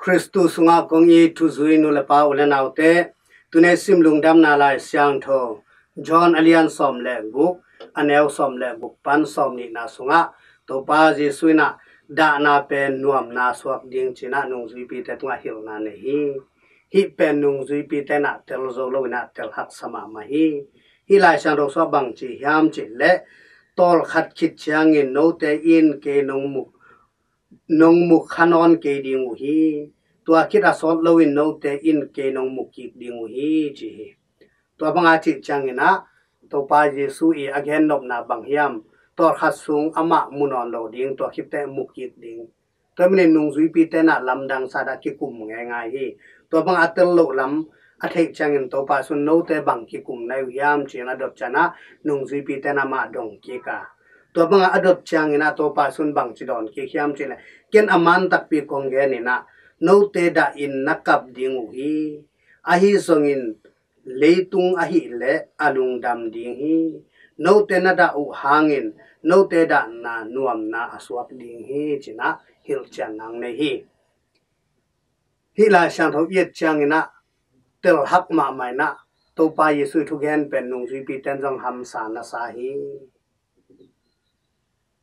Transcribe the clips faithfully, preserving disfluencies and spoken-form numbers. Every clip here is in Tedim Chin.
Khristu sungah kong it thuzui nu le pa, u le naute, tuni sim lungdamna Lai Siangtho John a lian sawm le guk, a neu sawm le guk pan sawm nihna sungah Topa Jesuh in ah dahna pen nuamna suak ding ci-in ah nungzuipite tungah hilhna nei hi. Hih pen nungzuipite in ah tel zo lo in ah tel haksa mahmah hi. Hih Lai Siangtho sungah bang ci hiam cih leh, tawlkhat khit ciangin note in kei nong mu, nong mu kha nawn kei ding uh hi. Tua khit a sawt loin note in kei nong mu kik ding uh hi, ci hi. Tua banga cih ciangin ah Topa Jesuh i a gennopna bang hiam? Tawlkhat sung amah mu nawn lo ding, tua khit teh mu kik ding. Tua manin nungzuipite in ah lamdang sa-in ah kikum ngeingai hi. Tua banga a tel loh lam a theih ciangin Topa Jesuh in note bang kikum na hi uh hiam ci-in a dot ciangin ah nungzuipite in ah amah dong kik a, tua banga a dot ciangin ah Topa Jesuh in bang ci dawn kik hiam cih leh, ken a man takpi kong gen in ah, note dah in na kap ding uh hi. Ahi zongin leitung ahih leh a lungdam ding hi. Note na dah uh hangin note dahna nuamna a suak ding hi, ci-in ah hilhcian nang nei hi. Hih Lai Siangtho i et ciangin ah tel hak mahmah in ah Topa Jesuh i thugen pen nungzuipite in zong hamsa na sa hi.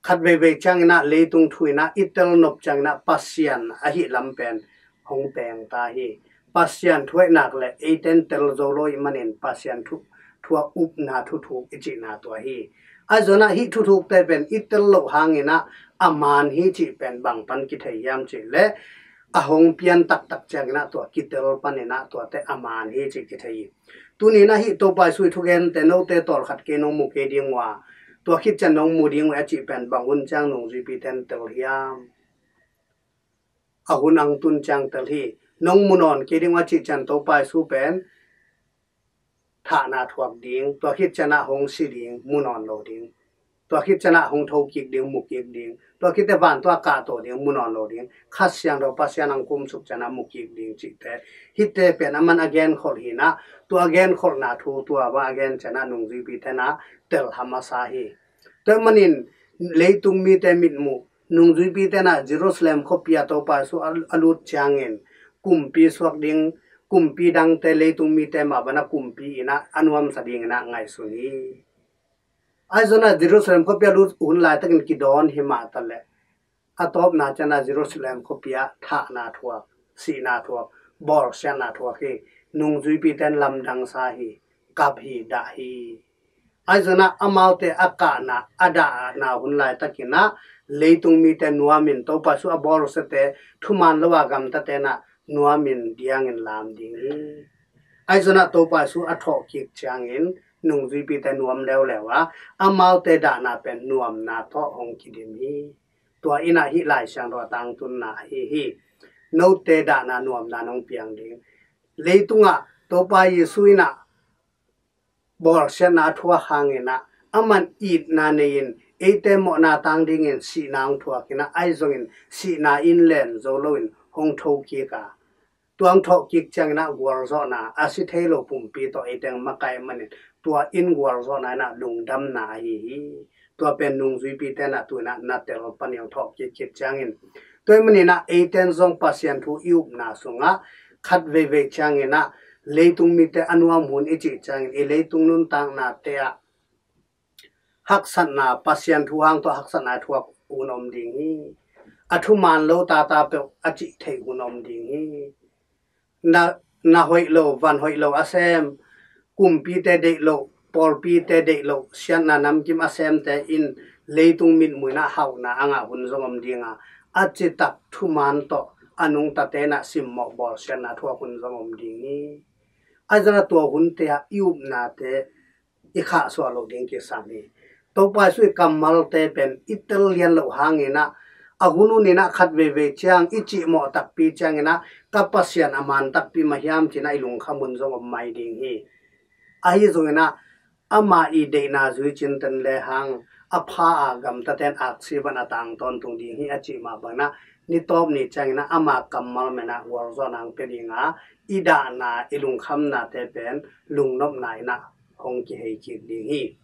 Khat veivei ciangin ah leitung thu in ah i tel nop ciangin ah Pasian ahih lam pen hong peng ta hi. Pasian thu ahih nak leh eite in tel zo lo ahih manin Pasian thu, thu a upna thuthuk i cihna tua hi. Ahi zongin ah hih thuthukte pen i tel loh hangin ah a man hi cih pen bang pan kithei hiam cih leh, a hong pian taktak ciangin ah tua kitel panin ah tuate a man hi cih kithei hi. Tuni in ah hih Topa Jesuh i thugente, note tawlkhat kei nong mu kei ding uh a, tua khit ciang nong mu ding uh a cih pen bang hun ciang nungzuipite in tel hiam? A hun ang tun ciang tel hi. Nong mu nawn kei ding uh a cih ciang Topa Jesuh pen thahna thuak ding, tua khit ciang ah hong si ding, mu nawn lo ding. Tua khit ciang ah hong tho kik ding, mu kik ding. Tua khit teh vantung ah kahto ding, mu nawn lo ding. Kha Siangtho Pasian ang kumsuk ciang ah mu kik ding cihte, hihte pen aman a genkholh hi in ah, tua a genkholhna thu tua bang a gen ciang ah nungzuipite in ah tel hamsa hi. Tua manin leitung mite mitmuh, nungzuipite in ah Jerusalem khuapi ah Topa Jesuh a, a lut ciangin kumpi suak ding, kumpi dangte leitung mite mah bang a kumpi in ah a nuamsa dingin ah ngaihsun hi. Ahi zongin ah Jerusalem khuapi ah lut hun laitakin kidawn hi mah ta leh, a tawpna ciang ah Jerusalem khuapi ah thahna thuak, sihna thuak, bawlsiatna thuak hi. Nungzuipite in lamdang sa hi, kap hi, dah hi. Ahi zongin ah amaute a kahna, a dahna hun laitakin ah leitung mite nuamin Topa Jesuh a bawlsiate, thuman lo a gamtate in ah nuamin diangin lam ding hi. Ahi zongin ah Topa Jesuh a thawh kik ciangin nungzuipite nuam leuleu a, amaute dahna pen nuamna tawh hong kidim hi. Tua in ah hih Lai Siangtho a tangtunna ahi hi. Note dahna nuamna nong piang ding. Leitungah Topa Jesuh in ah bawlsiatna a thuak hangin ah, aman itna nei-in eite mawhna tang dingin sihna hong thuak in ah, ahi zongin sihna in len zo loin hong tho kik a, tua hong thawh kik ciangin ah gualzawhna, a si thei lo pumpi tawh eite hong makaih manin tua in gualzawhna in ah lungdamna ahi hi. Tua pen nungzuipite in ah tu-in ah na tel panin hong thawh kik khit ciangin, tua ahih manin ah eite in zong Pasian thu i upna sungah khat veivei ciangin ah leitung mite a nuam hun i cih ciangin i leitung nuntaknate ah haksatna, Pasian thu hang tawh haksatna thuak hun om ding hi. A thuman lo tata peuh a cih theih hun om ding hi. Na, na hoih lo, van hoih lo a sem, kumpite deih loh, pawlpite deih loh, siatna namkim a semte in leitung mitmuh in ah hauhna a ngah hun zong om ding a, a citak thuman tawh a nungtate in ah simmawh bawlsiatna thuak hun zong om ding hi. Ahi zongin ah tua hunte ah i upnate i khahsuah loh ding kisam hi. Topa Jesuh i kammalte pen i tel lian loh hangin ah, a hun hun in ah khat veivei ciang i cihmawh takpi ciangin ah, ka Pasian a man takpi mah hiam ci-in ah i lungkham hun zong om mai ding hi. Ahi zongin ah ama i deihna zui cinten le hang, a pha a gamtaten aksi van a tang tawntung ding hi a cih mah bangin ah, ni tawp ni ciangin ah ama kammal men ah gualzawhna hong pia ding a, i dahna, i lungkhamnate pen lungnopna in ah hong kihei kik ding hi.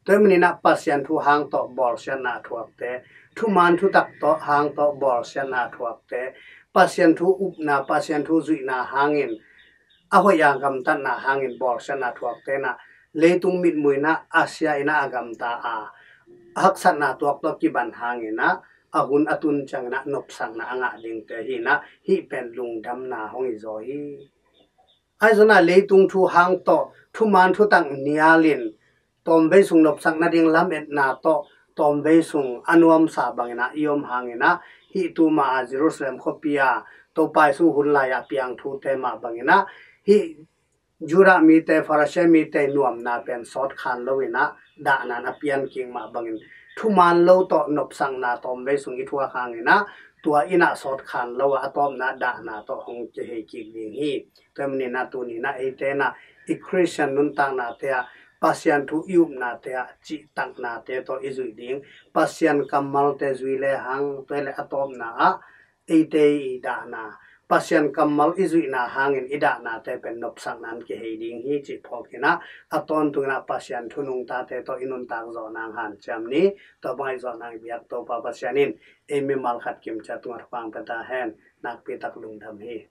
Tua ahih manin ah Pasian thu hang tawh bawlsiatna thuakte, thuman thutak tawh hang tawh bawlsiatna thuakte, Pasian thu upna, Pasian thu zuihna hangin, a hoih a gamtatna hangin bawlsiatna thuakte in ah leitung mitmuh in ah a sia in ah a gamta a, a haksatna tuak tawh kiban hangin ah a hun a tun ciangin ah nopsakna a ngah dingte hi in ah, hih pen lungdamna hong hi zaw hi. Ahi zongin ah leitung thu hang tawh thuman thutak nialin tawmvei sung nopsak nading lametna tawh tawmvei sung a nuamsa bangin ah i om hangin ah, hih tuma a Jerusalem khuapi a Topa Jesu hun lai-ah piang thute mah bangin ah, hih Judah mite, Pharisee mite nuamna pen sawt khan lo in ah dahna in a pian kik mah bangin, thuman lo tawh nopsakna tawmvei sung i thuak hangin ah tua in ah sawt khan lo a, a tawpna dahna tawh hong kihei kik ding hi. Tua ahih manin ah tuni in ah eite in ah i Khristian nuntaknate ah, Pasian thu i upnate ah cihtaknate tawh i zuih ding. Pasian kammalte zui le hang, tua hi leh a tawpna ah eite i dahna, Pasian kammal i zuihna hangin i dahnate pen nopsakna in kihei ding hi cih phawk in ah, a tawntung in ah Pasian thu nungtate tawh i nuntak zawh nang hanciam ni. Tua bang i zawh nang i biak Topa Pasian in ei mimal khat kimciat tungah thupha pia ta hen. Nakpi tak lungdam hi.